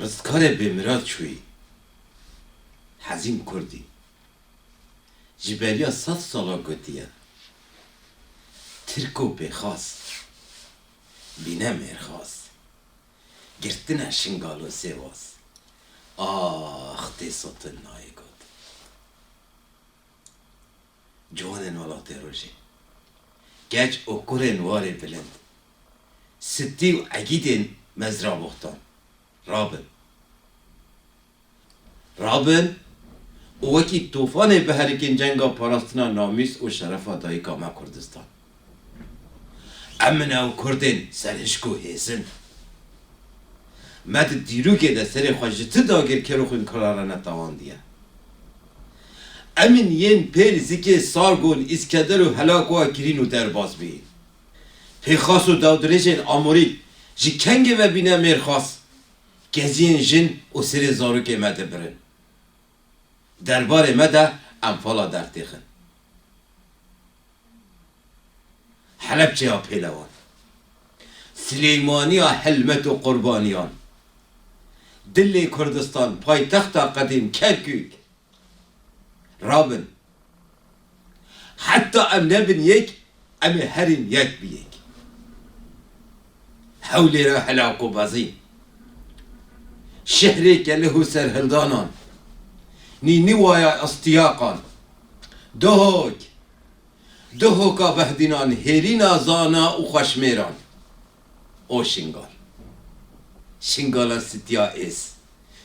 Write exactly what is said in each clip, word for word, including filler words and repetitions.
Rizkarê bêmirad çûyî, hezîn kurdî. Ji beriya sed sala gotiye, Tirko pêxas, bîne mêrxas, girtine Şingal û Sêwas. Ax, tê sotin nayê got. Ciwanên welatê rojê, keç û kurên warê bilind, sitî û egîdên mezra boxtan, rabin. Rabin û wekî tofanê biherikên cenga parastina namîs û şerefa dayika me Kurdistan. Em in ew kurdên serhişk û hêzin. Me di dîrokê de serê xwe ji ti dagirker û xwînkara re netewandiye. Em in yên pê li zikê Sargon, Îskender û Helako kirîn û derbas bîn. Pêxas û dawdirêjên Amorî ji kengê ve bîne mêrxas, keziyên jin û serê zarokê me dibirin. Derbarê me de enfala dertêxin. Helebçeya pêlewan, Sileymaniya helmet û qurbaniyan, dilê Kurdistan, paytexta qedîm Kerkûk. Rabin. Heta em nebin yek, em ê herîn yek bi yek. Hewlêra helak û bezî, şehrê kelih û serhildanan, Nînîwaya astiyaqan, Duhok, Duhoka behdînan, hêrîna zana û xweşmêran. O Şingal. Şingala sitiya ês.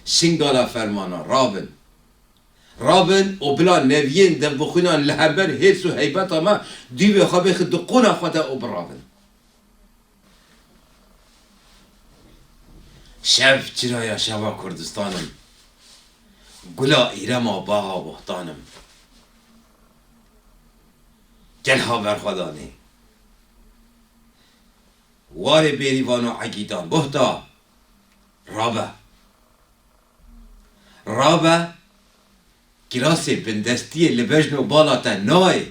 Şingala fermana. Rabin. Rabin û bila neviyên devbixwînan li hember hêrs û heybeta me dûvê xwe bêxin di qûna xwe de û birabin. Şev çiraya şeva Kurdistan im, gula îrema baxa bohtan im. Gel ha berxwedanê. Warê bêrîvan û egîdan, bohta, rabe. Rabe, kirasê bindestiyê li bejn û bala te nayê.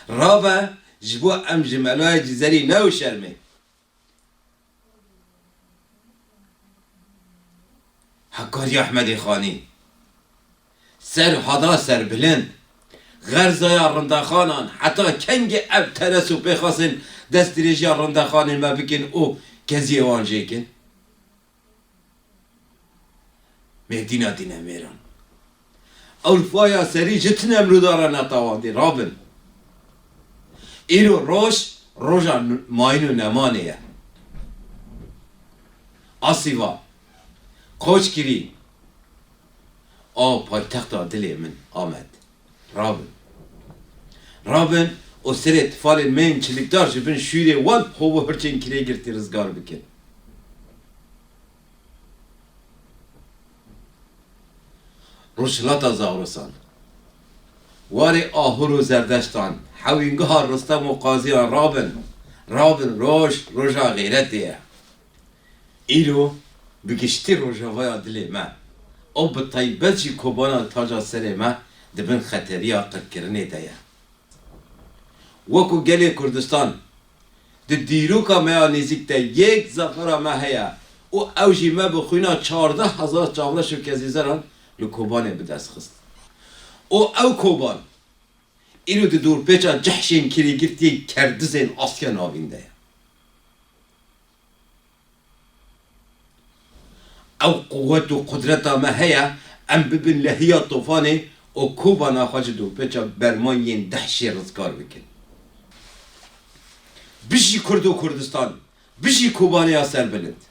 Rabe, ji bo em ji melayê Cizerî ne û şermê. Hekarî Ehmedê Xanî. Ser hada serbilind, xerzaya rindexanan, heta kengê ev teres û pêxasên destdirêjiya rindexanên me bikin û keziyê wan jêkin? Mêrdîna dînemêran. Ewlfaya serî ji ti Nemrûda re netewandî, rabin. Îro roj, roja n-, mayîn û nemanê ye. Asîva, Qoçgirî, a paytexta dilê min, Amed. Rabin. Rabin û serê tifalên me yên çilikdar ji bin şûrê wan hov û hirçên kirêgirtî rizgar bikin. Rojhilata Zagrosan, warê Ahur û Zerdeştan, hewîngeha Ristem û Qaziyan, rabin, rabin, roj, roja xêretê ye. Îro bi giştî rojavaya dilê me û bi taybet jî Kobana taca serê me di bin xeteriya qirkirinê de ye. Wekû gelê Kurdistan, di dîroka me ya nêzîk de yek zafera me heye û ew jî me bi xwîna çardeh hezar çavreş û kezîzeran li Kobanê bi dest xist. Û ew Koban îro di dorpêça cehşên kirêgirtiyê kerdizên Asya Navîn de ye. Ew quwet û qudreta me heye, em bibin lehiya tofanê û Kobana xwe ji dorpêça berman yên dehşê rizgar bikin. Bijî Kurd û Kurdistan! Bijî Kobaneya serbilind!